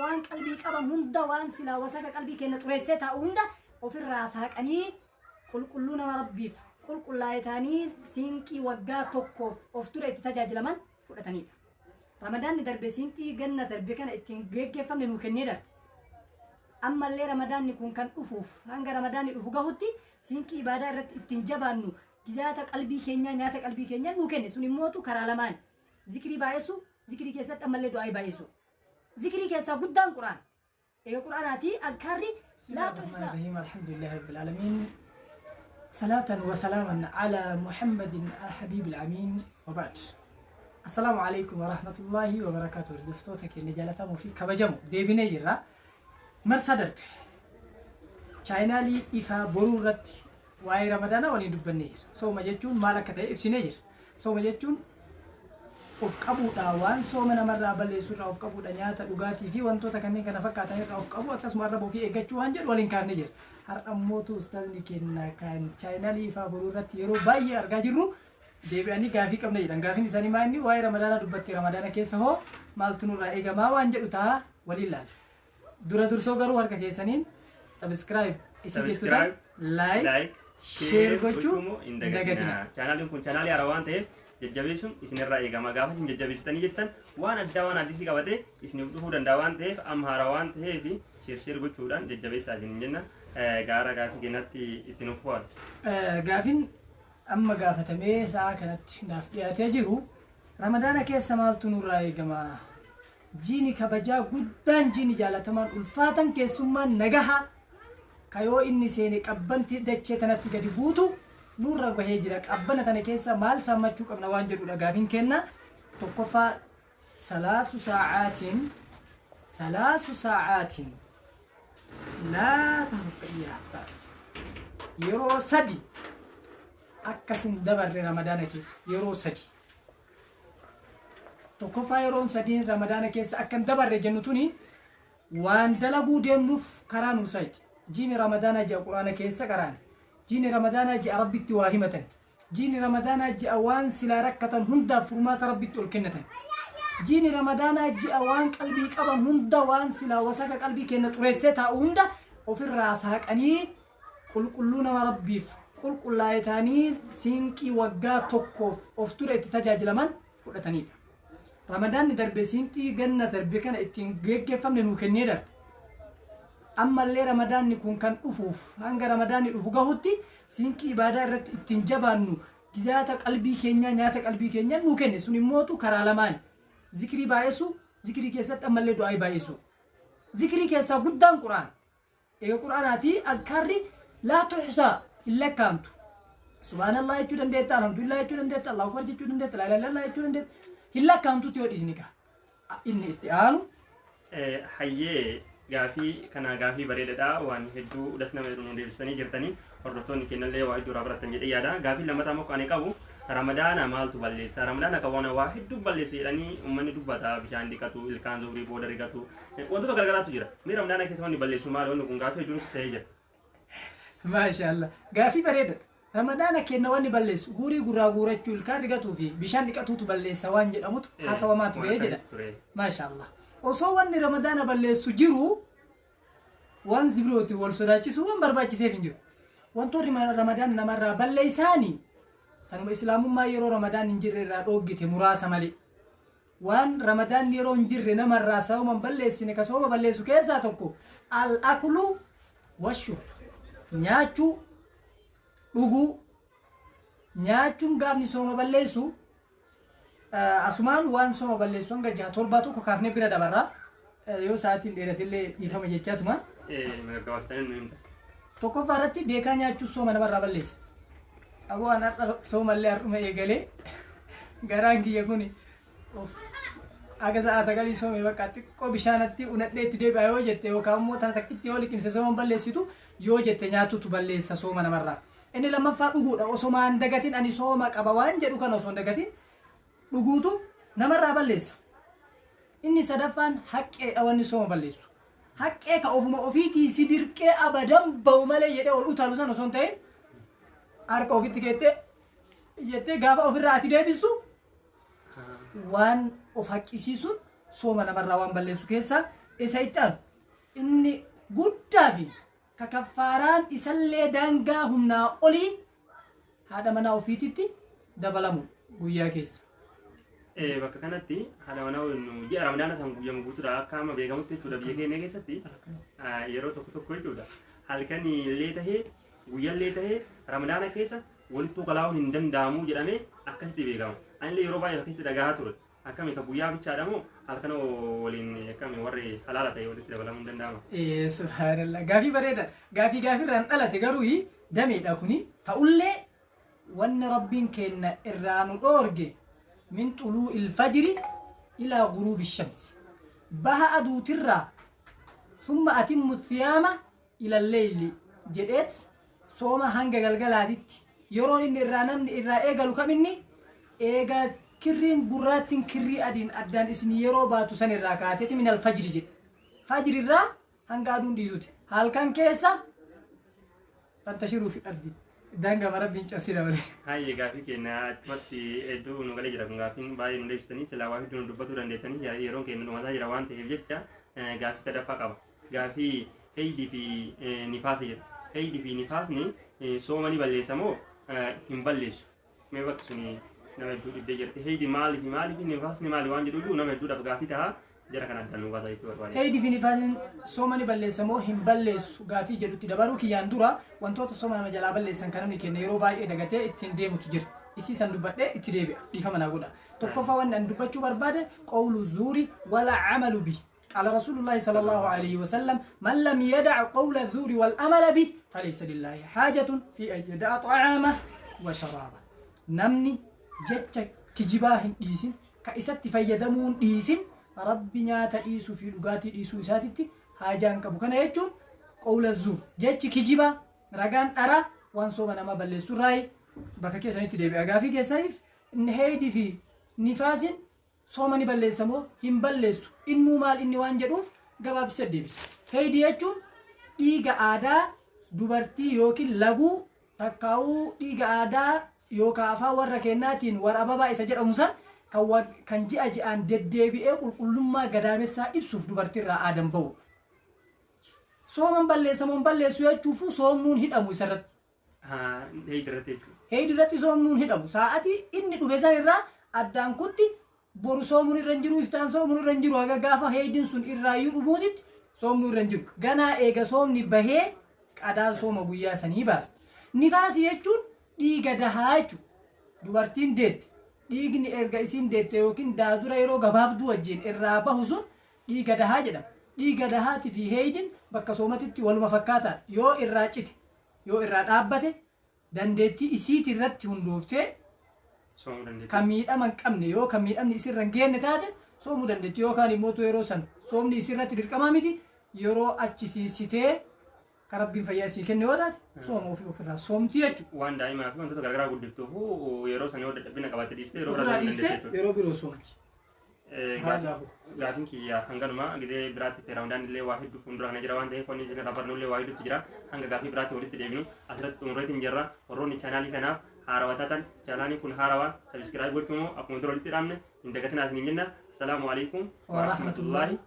waan qalbii qaban hunda, waan silaa wasaka qalbii keenya xureessee taa'u hunda ofirraa saaqanii qulqulluu nama Rabbiif qulqullaa'e ta'anii siinqii waggaa tokkoof of dura itti tajaajilaman fudhatanidha. Ramadaanni darbe siinqii ganna darbe kana ittiin geggeeffamne nuu kennee darbe. Ammallee Ramadaanni kun kan dhufuuf hanga Ramadaanni dhufu gahutti siinqii ibaadaa irratti ittiin jabaannu, gizaata qalbii keenyaa, nyaata qalbii keenyaa nuu kenne. Sun immootu karaa lamaan: zikrii baay'essu, zikrii keessatti ammallee du'aa baay'essu. Zikrii keessaa guddaan Quraana. Egaa Quraanaati azkaarri laa tuhsaa. الرحيم الحمد لله رب العالمين صلاة وسلاما على محمد الحبيب الأمين وبعد، السلام عليكم ورحمة الله وبركاته. Hordoftoota keenya jaalatamoo fi kabajamoo, deebinee jirra. Marsaa darbe chaayinaalii Ifaa Boruu irratti waa'ee Ramadaanaa waliin dubbannee jira. Sooma jechuun maal akka ta'e ibsinee jira. Sooma jechuun of qabuudha, waan sooma namarraa balleessu irraa of qabuudha, nyaata, dhugaatii fi wantoota kanneen kana fakkaatan irraa of qabu, akkasuma arraba ofii eeggachuu waan jedhu waliin kaafnee jira. Har'a mootu ustaazni keenya kan chaayinaalii Ifaa Boruu irratti yeroo baay'ee argaa jirru deebi'anii gaafii qabna jedhan. Gaafiin isaanii maa inni? Waa'ee Ramadaanaa dubbatte, Ramadaana keessa hoo maaltu nurraa eegamaa waan jedhu ta'a, waliin laalla. Dura dursoo garuu harka keessaniin subscribe isii jettu, like, share gochuu hin dagatina. Chaanaaliin kun chaanaalii haaraa waan ta'eef jajjabeessuun isinirraa eegama. Gaafa isin jajjabeessitanii jettan waan addaa, waan addisii qabatee isiniif dhufuu danda'a waan ta'eef, amma haaraa waan ta'eef share share gochuudhaan jajjabeessaa isin jenna. Gaara gaafii keenyatti itti nuuf fu'aatu. Gaafiin amma gaafatamee sa'a kanatti naaf dhiyaatee jiru, Ramadaana keessa maaltu nurraa eegama? Jiini kabajaa guddaan, jiini jaalatamaan, ulfaatan, keessummaan nagaha kayoo inni seene qabbanti dachee tanatti gadi buutu nurra gahee jira. Qabbana tana keessa maal saammachuu qabna waan jedhudha gaafiin kenna. Tokkoffaa, salaasu saacaatiin, salaasu saacaatiin laa tahuffa, yeroo 3 akkasin dabarre Ramadaana keessa yeroo 3. Tokkoffaa, yeroon sadiin Ramadaana keessa akkan dabarre jennu tuni waan dalaguu deemnuuf karaa nuu saayiti. Jiini Ramadaanaa ji'a Quraana keessa qaraane. Jiini Ramadaanaa ji'a Rabbitti waa himatan. Jiini Ramadaanaa ji'a waan silaa rakkatan hundaaf furmaata Rabbitti ol kennatan. Jiini Ramadaanaa ji'a waan qalbii qaban hunda, waan silaa wasaka qalbii keenya xureessee taa'u hunda ofirraa saaqanii qulqulluu nama Rabbiif qulqullaa'e ta'anii siinqii waggaa tokkoof of dura itti tajaajilaman fudhatanidha. Ramadaanni darbe siinqii ganna darbe kana ittiin geggeeffamne nuu kennee darbe. Ammallee Ramadaanni kun kan dhufuuf hanga Ramadaanni dhufu gahutti siinqii ibaadaa irratti ittiin jabaannu, gizaata qalbii keenyaa, nyaata qalbii keenyaa nuu kenne. Sun immootu karaa lamaan: zikrii baay'essu, zikrii keessatti ammallee du'aa baay'essu. Zikrii keessaa guddaan Quraana. Egaa Quraanaati azkaarri laa tuhsaa, hin lakkaa'amtu. Subhaanallah jechuu dandeetta, alhamdulillah jechuu dandeetta, Allahu akbar jechuu dandeetta, laa ilaaha illallah jechuu dandeetta. Hin lakkaa'amtutti yoo dhiisni kaa. Inni itti aanu. Hayyee, gaafii kana gaafii bareedaadha, waan hedduu das nama jedhu nu deebisanii jirtanii, hordoftoonni keenyallee waa hedduu irraa baratan jedhee yaada. Gaafii lammataa immoo ani qabu, Ramadaana maaltu balleessa? Ramadaana kan waan waa hedduu balleessa jedhanii uummanni dubbata: bishaan dhiqatu, ilkaan zuhurii booda rigatu, wantoota garagaraatu jira. Mee Ramadaana keessa wanni balleessu maali? Wanni kun gaafii hedduun ta'ee jira. Maashaallah. Gaafii bareedaadha. Ramadaana kenna wanni balleessu guurii gurraa guurachuu, ilkaan rigatuu fi bishaan dhiqatuutu balleessa waan jedhamutu haasawamaa ture jedha. Maashaallah. Osoo wanni Ramadaana balleessu jiru waan birooti wal sodaachisu waan barbaachiseef hin jiru. Wantoonni Ramadaana namarraa balleessaani kanuma Islaamummaa yeroo Ramadaan hin jirre irraa dhooggite muraasa malee. Waan Ramadaan yeroo hin jirre namarraa sababa hin balleessine, ka sooma balleessu keessaa tokko al-aklu washurb, nyaachuu, dhuguu. Nyaachuun gaafni sooma balleessu, asumaan waan sooma balleessu hanga jaha torbaa tokko kaafnee bira dabarra, yoo sa'aatiin dheeratillee dhiifama jechaatuma. Gabaabsitanii nu himta. Tokkoffaa irratti beekaa nyaachuun sooma namarraa balleessa. Aboo, an har'a soomallee har'uma eegalee, garaan kiyya kuni aga sa'a 9 soome, bakka xiqqoo bishaanatti unadhee itti deebi'a yoo jette, yookaan immoo tana takkitti yoo liqimse sooma balleessitu yoo jette, nyaatutu balleessa sooma namarraa. Inni lammaffaa dhuguudha. Osomaan dagatin ani sooma qaba waan jedhu kana osoo hin dagatin dhuguutu namarraa balleessa. Inni sadaffaan haqqeedha wanni sooma balleessu. Haqqee ka ofuma ofiitii si dirqee abadan ba'u malee jedhee ol utaalu sana osoo hin ta'in, harka ofitti keettee jettee gaafa ofirraa ati deebistu waan of haqqisiisuun sooma namarraa waan balleessu keessaa Isa itti aanu inni guddaa fi ka kaffaaraan isallee daangaa humnaa olii haadha manaa ofiititti dabalamu guyyaa keessa. Bakka kanatti haadha manaa waliin ji'a Ramadaana san guyyama guutuudha akka amma beekamutti jechuudha biyya keenya keessatti yeroo tokko tokko jechuudha halkan illee tahee guyyallee tahee Ramadaana keessa walittuu qalaa'uun hin danda'amu jedhamee akkasitti beekama. Anillee yeroo baay'ee akkasitti dhagahaa ture. Akkami ka guyyaa bichaadha moo halkan waliin akkami warri halaala ta'e walitti dabalamuu hin danda'ama? Subhaanallah, gaafii bareeda, gaafii gaafiirraan dhalate garuu dameedha kuni. Ta'ullee wanni Rabbiin kenna irraa nu dhoorge min xuluu ilfajri ilaa guruubi shamsi, baha aduutirraa, summa atimmu siyaama ila leyli jedheet, sooma hanga galgalaatitti. Yeroon inni irraa namni irraa eegalu kam? Inni eega kirriin gurraattiin kirrii adiin addaan isin yeroo baatu san irraa kaateeti, min alfajri jedhe, fajri irraa hanga aduun dhiituti. Halkan keessa fantashiruu fi ardi daangama Rabbiin cabsina malee. Hayyee, gaafii keenya achumatti hedduu nu galee jira. Kun gaafiin baay'ee nu deebistanii silaa waa hedduu nu dubbatuu dandeettanii, yeroon keenya dhumataa jira waan ta'eef jecha gaafii sadaffaa qaba. Gaafii heydii fi nifaasa jedha. Heydii fi nifaasni sooma ni balleessa moo hin balleessu? Mee bakki suni nama hedduu dhibbee jirti. Heydii maali fi maali fi nifaasni maali waan jedhu nama hedduudhaaf gaafii ta'a. Jara kana addaan nu baasaa jechuu barbaade. Heydii fi nifaasni sooma ni balleessa moo hin balleessu gaafii jedhutti dabaruu kiyyaan dura, wantoota sooma nama jalaa balleessan kan namni kenna yeroo baay'ee dagatee ittiin deemutu jira. Isii san dubbadhee itti deebi'a. Dhiifama naa godha. Tokkoffaa wanni ani dubbachuu barbaade qawlu zuuri wala amalu bi. قال رسول الله صلى الله عليه وسلم: من لم يدع قول الزور والأمل به فليس لله حاجة في أن يدع طعامه وشرابه. Namni jecha kijibaa hin dhiisin, ka isatti fayyadamuun dhiisin, Rabbi nyaata dhiisuu fi dhugaatii dhiisuu isaatitti haajaan qabu. Kana jechuun qawla zuur, jechi kijibaa, ragaan dharaa waan sooma nama balleessu irraayi. Bakka keessanitti deebi'a gaafii keessaniif. Heydii fi nifaasin sooma ni balleessa moo hin balleessu, innuu maal inni waan jedhuuf gabaabsee deebisa. Heydii jechuun dhiiga aadaa dubartii yookiin laguu takkaa'uu, dhiiga aadaa yookaan afaan warra kennaatiin war ababaa isa jedhamu san, kan ji'a ji'aan deddeebi'ee qulqullummaa gadaamessaa ibsuuf dubartiirraa aadan bahu. Sooman balleessa moo hin balleessu jechuufu soomnuun hidhamu isarratti. Heydii irratti jechuudha. Heydii irratti soomnuun hidhamu. Sa'atii inni dhufe san irraa addaan kutti boru soomuun irra hin jiru, iftaan soomuun irra hin jiru, haga gaafa heydiin sun irraayyuu dhumuutitti soomnuu irra hin jiru. Ganaa eega soomni bahee qadaa sooma guyyaa sanii baasti. Nifaasii jechuun dhiiga dahaa jechuudha. Dubartiin deette. Dhiigni erga isiin deette yookiin daadura yeroo gabaabduu wajjin irraa bahu sun dhiiga dahaa jedhama. Dhiiga dahaatii fi heeydiin bakka soomatitti waluma fakkaataadha. Yoo irraa cite, yoo irraa dhaabbate, dandeettii isiiti irratti hundooftee Soomuu dandeetti. kan miidhama hin qabne, yoo kan miidhamni isirra hin geenne taate soomuu dandeetti, yookaan immoo yeroo san soomni isirratti dirqamaa miti, yeroo achi siisitee kan Rabbiin fayyaa isii kenne yoo taate sooma ofii ofirraa soomtii jechuudha. Waan daa'imaa fi wantoota garaagaraa guddiftuuf yeroo sana yoo dadhabina qabaatte dhiistee yeroo Ofirraa biraa dhiistee dandeetti jechuudha. yeroo biroo soomti. Haazaahu. Gaafiin kiyya hanganuma. Gidee biraatti Ramadaan illee waa hedduu fuuldura kana jira waan ta'eef, wanni isin irraa barnu illee waa hedduutu jira. Hanga gaafii biraatti walitti deebinu asirratti xumurreetiin jirra. Warroonni chaanaalii kanaaf haarawaa taatan, chaanaaliin kun haarawaa, subscribe gochuu immoo akkuma dura walitti dhaabne hin dagatinaa isiniin jenna. Assalaamu alaikum Wa rahmatullahi.